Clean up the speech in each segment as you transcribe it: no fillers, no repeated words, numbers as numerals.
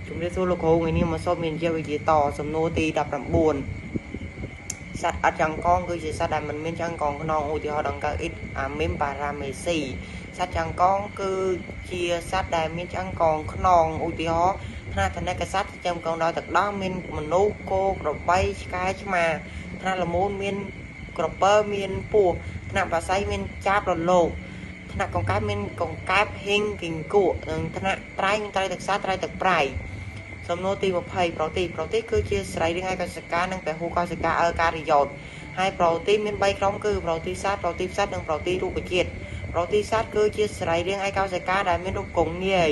ជំរាបសួរលោកគ្រូថ្ងៃនេះមកសូមមានជាវិទ្យាតសំណួរទី19សត្វអត់ចង្កងគឺជាសត្វដែលមិនមានចង្កងខ្នងឧទាហរណ៍ដង្កូវអ៊ីតអាមីមប៉ារ៉ាមេស៊ីសត្វចង្កងគឺជាសត្វដែលមានចង្កងខ្នងឧទាហរណ៍ថ្នាក់ថនិកសត្វចិញ្ចឹមកូនដោយទឹកដោះមានមនុស្សគោក្របីឆ្កែឆ្មាថ្នាក់ល្មូនមានក្រពើមានពស់ថ្នាក់បាសីមានចាបរលោកថ្នាក់កង្កែបមានកង្កែបហ៊ីងគីងគក់និងថ្នាក់ត្រៃមានត្រីទឹកសាបត្រីទឹកប្រៃសំណួរទី20ប្រូទីប្រូទីគឺជាសរីរាង្គឯកោសិកានិងពហុកោសិកាអឺការីយ៉ូតហើយប្រូទីមាន3ក្រុមគឺប្រូទីសត្វប្រូទីផ្សិតនិងប្រូទីរុក្ខជាតិប្រូទីសត្វគឺជាសរីរាង្គឯកោសិកាដែលមានរូបគង់ងាយ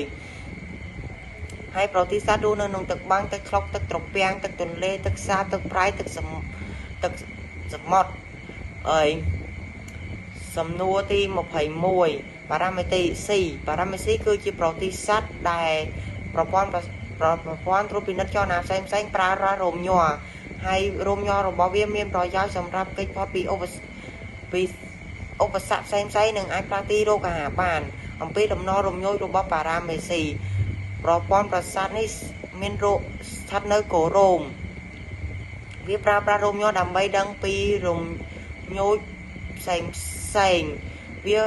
ហើយប្រូទីសត្វរស់នៅក្នុងទឹកបាំងទឹកខ្លុកទឹកត្រពាំងទឹកទន្លេទឹកសាបទឹកប្រៃទឹកសមុទ្រអើយសំណួរទី21ប៉ារ៉ាមេទី C ប៉ារ៉ាមេស៊ីគឺជាប្រូទីសត្វដែលប្រព័ន្ធត្រួតពិនិត្យចលនាផ្សេងផ្សេងប្រើប្រាស់រោមញ័រហើយរោមញ័ររបស់វាមានប្រយោជន៍សម្រាប់គេចផុតពីឧបសគ្គផ្សេងផ្សេងនិងអាចផ្លាស់ទីរកអាហារបានអំពីដំណរំញោចរបស់ប៉ារ៉ាមេស៊ីប្រព័ន្ធប្រសាទនេះមានរោគស្ថិតនៅកូរ៉ូមវាប្រើប្រាស់រោមញ័រដើម្បីដឹងពីរំញោចផ្សេងផ្សេងវា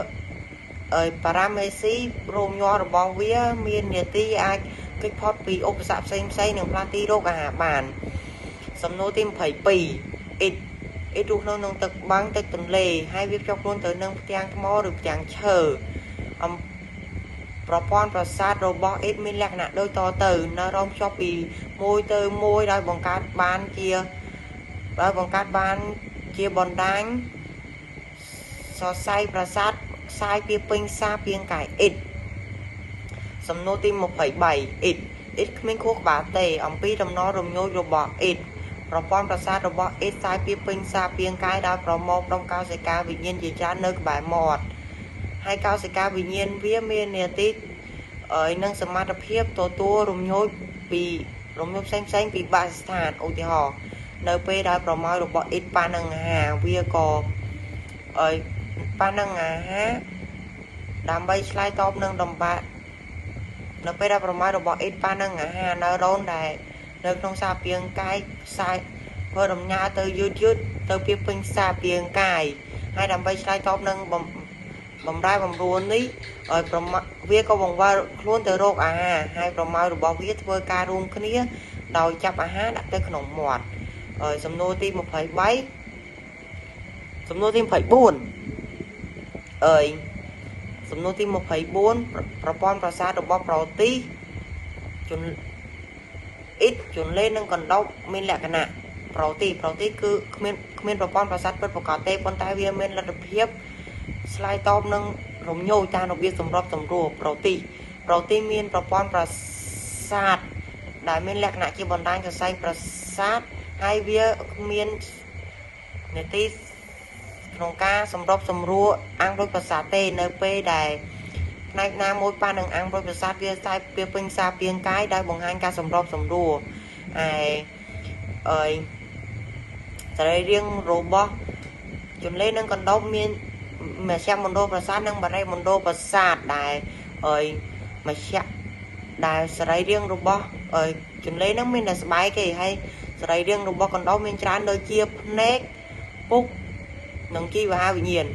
ប៉ារ៉ាមេស៊ីរោមញ័ររបស់វាមាននាទីអាចគេចផុតពីឧបសគ្គផ្សេងផ្សេងនិងផ្លាស់ទីរកអាហារបានសំណួរទី22អ៊ីតអ៊ីតរស់នៅក្នុងទឹកបាំងទឹកទន្លេហើយវាភ្ជាប់ខ្លួនទៅនឹងផ្ទាំងថ្មឬផ្ទាំងឈើអំប្រព័ន្ធប្រសាទរបស់អ៊ីតមានលក្ខណៈដូចតទៅនៅរោមភ្ជាប់ពីមួយទៅមួយដោយបង្កើតបានជាបណ្ដាញសរសៃប្រសាទខ្សែពីពេញសាពាងកាយអ៊ីតសំណួរទី23អ៊ីតអ៊ីតគ្មានខួរក្បាលទេអំពីដំណរំញោចរបស់អ៊ីតប្រព័ន្ធប្រសាទរបស់អ៊ីតខ្សែពីពេញសាពាងកាយដោយប្រមូលផ្ដុំកោសិកាវិញ្ញាណជាច្រើននៅក្បែរមាត់ហើយកោសិកាវិញ្ញាណវាមាននាទីនិងសមត្ថភាពទទួលរំញោចពីរំញោចផ្សេងផ្សេងពីបរិស្ថានឧទាហរណ៍នៅពេលដែលប្រមោយរបស់អ៊ីតប៉ានឹងអាហារវាក៏ប៉ានឹងអាហារដើម្បីឆ្លើយតបនឹងដំបានៅពេលដែលប្រមោយរបស់អ៊ីតប៉ានឹងអាហារនៅរ៉ូនដែលនៅក្នុងសាពាងកាយផ្សាយធ្វើដំណើរទៅយឺតយឺតទៅពីពេញសាពាងកាយហើយដើម្បីឆ្លើយតបនឹងបំរែបំរួលនេះឲ្យប្រមាវាក៏បង្វិលខ្លួនទៅរកអាហារហើយប្រមោយរបស់វាធ្វើការរួមគ្នាដោយចាប់អាហារដាក់ទៅក្នុងមាត់ហើយសំណួរទី23សំណួរទី24អើយសំណួរទី24ប្រព័ន្ធប្រសាទរបស់ប្រូទីជនអ៊ីតជនលេនិងកណ្ដុបមានលក្ខណៈប្រូទីគឺគ្មានប្រព័ន្ធប្រសាទពិតប្រាកដទេប៉ុន្តែវាមានលទ្ធភាពឆ្លើយតបនឹងរំញោចតាមរបៀបសម្របសម្រួលប្រូទីមានប្រព័ន្ធប្រសាទដែលមានលក្ខណៈជាបណ្ដាញសរសៃប្រសាទហើយវាគ្មាននាទីក្នុងការសម្របសម្រួលអង្គរុចប្រសាទទេនៅពេលដែលផ្នែកណាមួយប៉ះនឹងអង្គរុចប្រសាទវាខ្សែវាពេញសាពាងកាយដោយបង្ហាញការសម្របសម្រួលឯអើយសរីរាង្គរបស់ជំលេនិងកណ្ដុបមានមជ្ឈមណ្ឌលប្រសាទនិងបរិមណ្ឌលប្រសាទដែលអើយមជ្ឈដែលសរីរាង្គរបស់អើយជំលេនឹងមានតែស្បែកគេហើយសរីរាង្គរបស់កណ្ដុបមានច្រើនដូចជាភ្នែកពុកនិងជីវហាវិញ្ញាណ